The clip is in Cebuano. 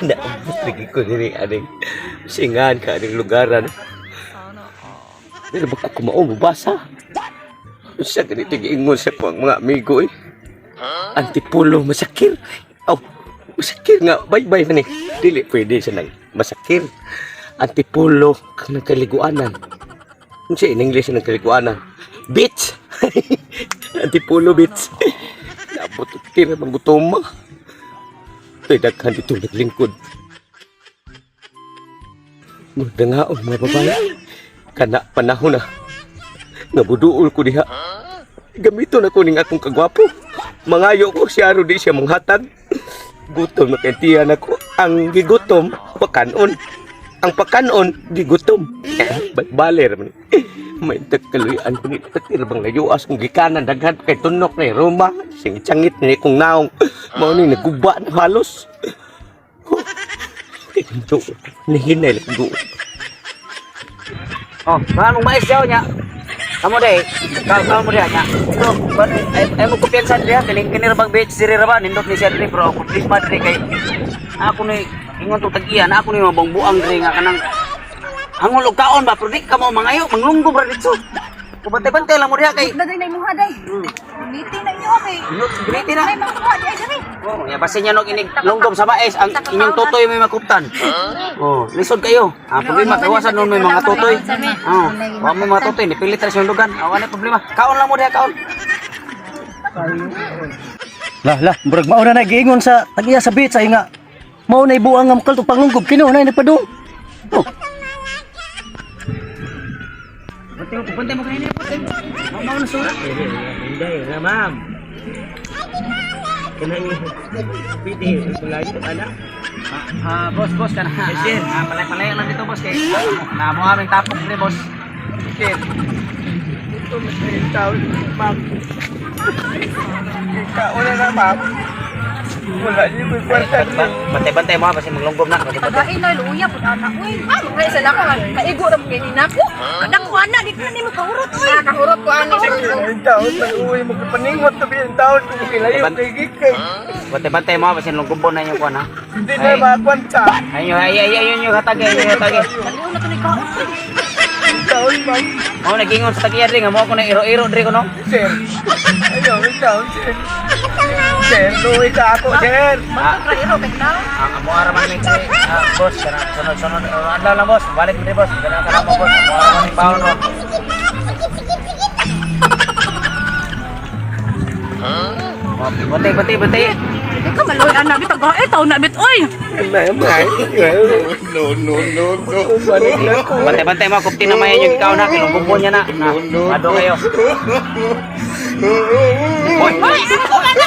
Naabot lagi ko diri aning singan ka aning lugaran. Pero baka kumao mabasa. Sa ganito giingon sa ko ang mga amigo eh. Antipulo masakir. Aw, masakir nga bye-bye man eh. Dili pwede sa nang masakir. Antipulo kang nagkaliguanan. Unsa in English ang nagkaliguanan? Bitch. Antipulo bitch. Naabot og tira manggutom. Kay daghan dito naglingkod. Mudangaon mga babae. Kana panahon na. Nabuduol ko diha. Gamito na ko ning akong kagwapo. Mangayo ko siya ro di siya manghatag. Gutom na kay tiyan ako. Ang gigutom, pakanon. Ang pakanon, gigutom. Eh, baler man. May tagkaluyan ko ni katir bang layuas kung gikanan daghan kay tunok na Roma. Singitsangit ni kong naong. Mao ni naguba na halos. Kay nihinay lang ko. Oh, paano mais daw niya? Kamo day, kamo mo diha niya. So, ay ay mo kumpiyansa diha kining kini ra bang beach diri ra ba nindot ni siya diri pero ang problema diri kay ako ni ingon to tag-iya na ako ni mabangbuang diri nga kanang hangol og kaon ba pero di ka mo mangayo manglunggob ra didto. Kubantay-bantay lang mo diha kay Daday na imuha day. Meeting na inyo okay. Minut griti na. May mga di ay diri. Oh, ya basin niya nog inig lunggom sa mais ang inyong totoy may makuptan. Oh, lisod kayo. Ang problema kawasan nun may mga totoy. Oh, wa mo mga totoy nipilit ra siyang lugan. Awa na problema. Kaon lang mo diha kaon. Lah lah, murag mao na nagiingon sa tag-iya sa beach ay nga. Mao na ibuang nga mukal panglunggob kino na nagpadung. Oh, Bantay mo, bantay mo kanina po. Mao na sura. Hindi na ma'am. Kanang pwede sulayo ana. Ah, boss, boss kana. Sir, palay-palay lang dito boss kay. Na mo aming tapok ni boss. Sir. Ito mas may taon, ma'am. Kauna na ma'am. Wala niyo may kwarta. Bantay-bantay mo ha, basi maglunggob na. Bantay-bantay. Tagain na luya pud ana uy. Ah, kay sa lako kaigo ra mo kay nako. Kadako ana di ka nimo kahurot uy. Kahurot ko ani. Ang taon pag-uwi mo kapaningot tabi ang taon kung kilayo kay gikay. Bantay-bantay mo ha, basi lunggobon na inyong kuan ha. Hindi na makakwanta. Ayun, ay ay ayun yung hatag, ayun yung hatag. Daliw na to ni kaon. uy. Ang taon ma'am. Mao nagingon sa tagiya diri nga mo ako na iro-iro diri ko no. Sir. Ayaw, ang taon sir. Sir, luwi ka ako sir. Ah, Ra iro kay na. ang amo ara man ni boss kana sunod sunod adlaw lang boss balik diri boss kana kana mo boss amo ara man ning bawon ro. Bantay bantay bantay. Di ka maluoy ana bit tagae taon na bit uy. No, no, no, no. Balik na ako. Bantay bantay mo kupti na may inyong ikaw na kilunggubo niya na. Na Mado kayo. Hoy, ako ana.